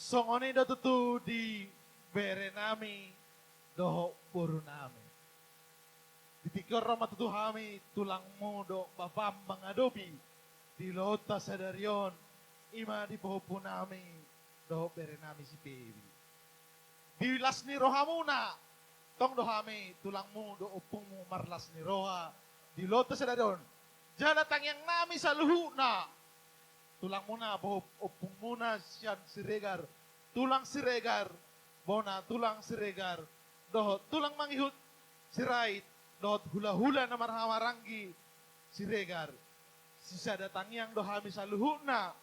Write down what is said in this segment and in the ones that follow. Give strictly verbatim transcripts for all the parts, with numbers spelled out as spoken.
Songon i do tutu di berenami dohot borunami. Di tingki on ro ma tutu hami tulangmu dohot bapam mangadopi di ulaonta sadari on, i ma di pahompunami dohot berenami si Pebi. Di las ni rohamuna, tong do hami tulangmu dohot ompungmu marlas ni roha di ulaonta sadari on. Jala tangiangnami saluhutna, tulangmuna, pahop-, ompungmuna sian Siregar, tulang Siregar, bona tulang Siregar, dohot tulang mangihut Sirait, dohot hulahula na marhahamaranggi Siregar. Sisada tangiang do hami saluhutna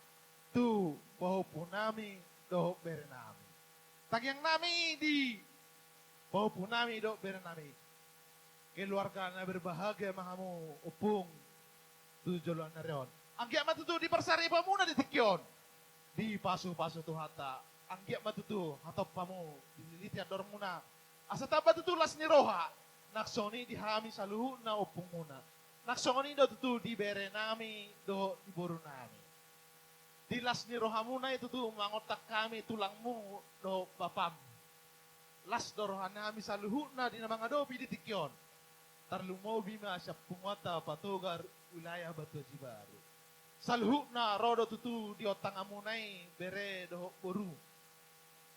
tu pahompunami dohot berenami. Tangiangnami di pahompunami dohot berenami. Keluarga na berbahagia ma hamu, ompung, tu joloan ni ari on. Anggiat ma tutu di parsaripeonmuna di tingki on dipasupasu Tuhanta. Anggiat ma tutu hatop hamu dililiti andormuna, asa tamba tutu las ni roha. Nang songon i di hami saluhutna ompungmuna. Nang songon i do tutu di berenami dohot di borunami. Di las ni rohamuna i tutu mangontak hami tulangmu dohot bapam. Las do rohanami saluhutna di na mangadopi di tingki on. Tarlumobi ma sian punguanta Patogar wilayah Batu Aji Baru. Saluhutna ro do tutu di ontanganmuna i, bere dohot boru.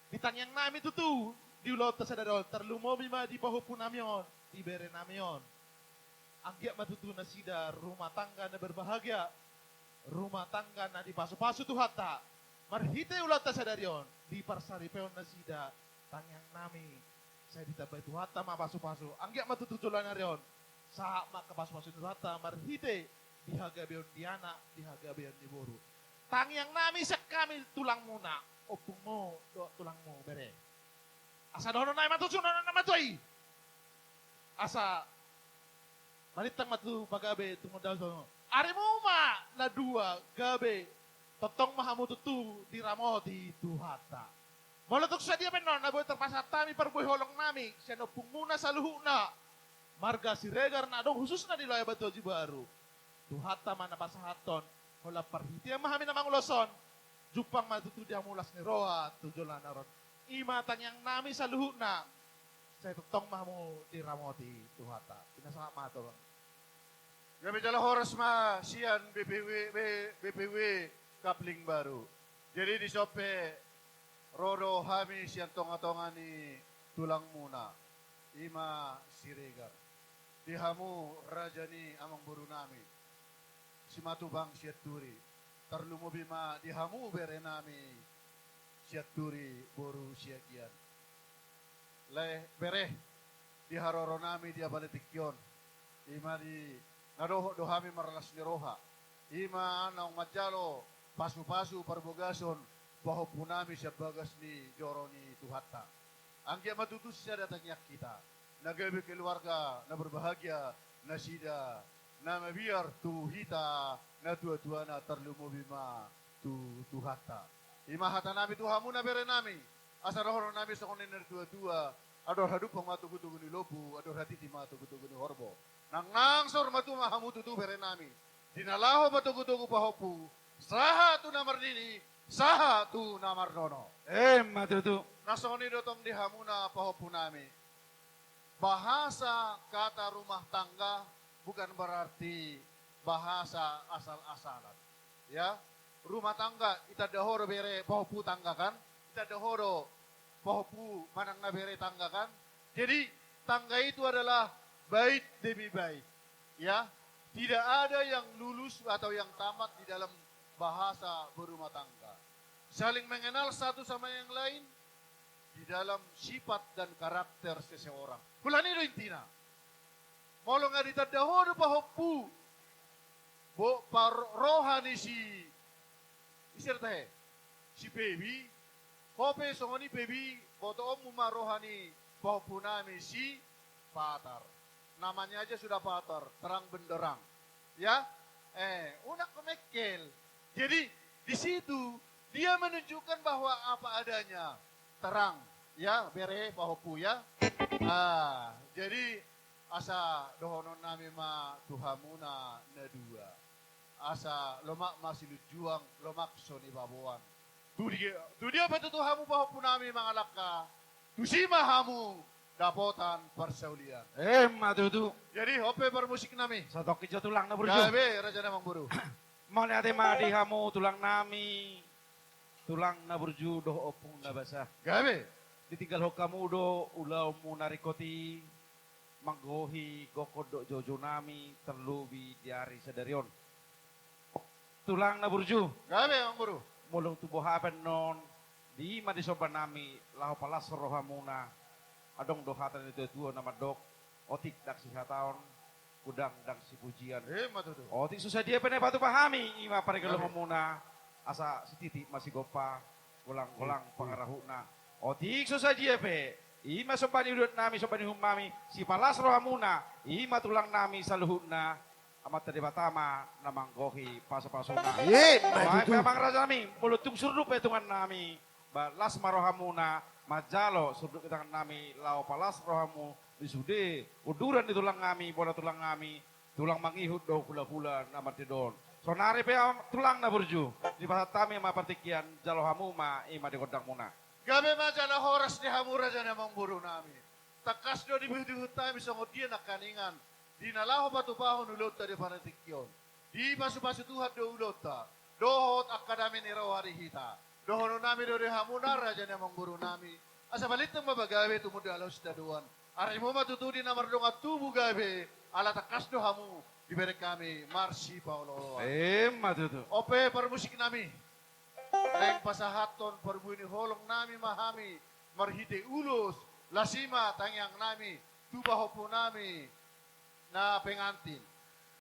Di tangiangnami tutu di ulaonta sadari on, tarlumobi ma di pahompunami on, di berenami on. Anggiat ma tutu nasida rumah tangga na berbahagia, rumah tangga na dipasupasu Tuhanta. Marhite ulaonta sadari on, diparsaripeon nasida, tangiangnami, sai ditambai Tuhanta ma pasupasu. Anggiat ma tutu joloan ni ari on sahat ma angka pasupasu ni Tuhanta marhite di hagabeon ni anak, di hagabeon ni boru. Tangiangnami sian hami tulangmuna, ompungmu dohot tulangmu, bere. Asa dohononnami ma tutu, dohononnami ma tutu i. Asa malintang ma tutu pagabe tumundalhon. Arimu ma na dua gabe, tongtong ma hamu tutu diramoti Tuhanta. Molo tung sadia pe annon na boi tarpasahat hami parbue holongnami sian ompungmuna saluhutna marga Siregar na adong khususna di wilayah Batu Aji Baru, Tuhanta ma na pasahathon, holan parhitean ma hami na manguloshon. Jumpang ma tutu di hamu las ni roha tu joloan ni ari on. I ma tangiangnami saluhutna. Sai tongtong ma hamu diramoti Tuhanta. Pinasahat ma tu abang. Gabe jala horas ma sian B P W, B-, B P W Kapling Baru. Jadi dison pe ro do hami sian tongatonga ni tulangmuna, i ma Siregar. Di hamu raja ni amangborunami Simatupang Sianturi, tarlumobi ma di hamu berenami Sianturi boru Siagian. Lae, bere, di haroronami di apala tingki on, i ma di na dohot do hami marlas ni roha, i ma naung manjalo pasupasu parbagason pahompunami sian bagas ni joro ni Tuhanta. Anggiat ma tutu sisada tangiang hita, na gabe keluarga na berbahagia nasida na mabiar tu hita natuatuana, tarlumobi ma tu Tuhanta. I ma hatanami tu hamuna berenami, asa dohononnami songon nidok ni natuatua: Andor hadumpang ma togutogu ni lombu, andor hatiti ma togutogu ni horbo. Nangnang saur matua ma hamu tutu berenami, di na laho matogutogu pahompu, sahat tu na marnini, sahat tu na marnono. Emma tutu. Na songon i do tong di hamuna pahompunami. Bahasa kata rumah tangga bukan berarti bahasa asal-asalan. Ya, rumah tangga, itanda ho do bere pahompu tangga kan? Itanda ho do pahompu manang na bere tangga kan? Jadi, tangga itu adalah bait demi bait. Ya, tidak ada yang lulus atau yang tamat di dalam bahasa berumah tangga. Saling mengenal satu sama yang lain di dalam sifat dan karakter seseorang. Holan i do intina. Molo nga ditanda ho do pahompu, bo par-, roha ni si, ise do tahe? Si Pebi. Ho pe songon i Pebi, botoonmu ma roha ni pahompunami si Patar. Namanya aja sudah Patar, terang benderang. Ya? Eh, unang ko mengkel. Jadi, di situ dia menunjukkan bahwa apa adanya. Terang. Ya, bere, pahompu, ya. Ah, jadi, asa dohononnami ma tu hamuna na dua. Asa lomak ma silunjuang, lomak so nibaboan. Tu dia, tu dia pe tutu hamu pahompunami mangalangka, tusi ma hamu dapotan parsaulian. Emma tutu. Jadi, on pe parmusiknami. Satongkin jo tulang na burju. Gabe, raja ni amangboru. Mauliate ma di hamu tulangnami, tulang na burju dohot ompung na basa. Gabe. Ditinggalhon hamu do ulaonmu na ringkot i, manggohi gokhon dohot joujounami, tarlobi di ari sadari on. Tulang na burju. Gabe, amangboru. Molo tung boha pe annon, di ma disombanami laho palas rohamuna. Adong do hata ni natuatua na mandok, otik ndang sihataon, godang ndang sipujian. Emma tutu. Otik so sadia pe na ipatupa hami, i ma pargelongonmuna, asa sititi ma sigompa, golanggolang pangarahutna. Otik so sadia pe, i ma somba ni uduannami, somba ni uhumnami, sipalas rohamuna, i ma tulangnami saluhutna, Amanta Debata ma na manggohi pasupasuna. Emma tutu. Amang rajanami, molo tung surduk pe tungannami, ba las ma rohamuna, manjalo surduk ni tangannami, laho palas rohamu, di sude unduran ni tulangnami, bona tulangnami, tulang mangihut dohot hulahula na martinodohon. Saonari pe, am, tulang na burju, dipasahat hami ma partingkian, jalo hamu ma i ma di gondangmuna. Gabe ma jala horas di hamu raja ni amangborunami. Tangkas do diihutihut hami songon dia nangkiningan, di na laho patupahon ulaonta di partingki on. Dipasupasu Tuhan do ulaonta, dohot angka dame ni roha di hita. Dohononnami do di hamuna raja ni amangborunami, asa balintang ma pagabe tumundalhon sitadoan. Arimu ma tutu di na mardongan tubu gabe, ala tangkas do hamu dibereng hami marsipaolooloan. Emma tutu. On pe parmusiknami, naeng pasahathon parbue ni holongnami ma hami marhite ulos, las i ma tangiangnami tu pahompunami na pengantin.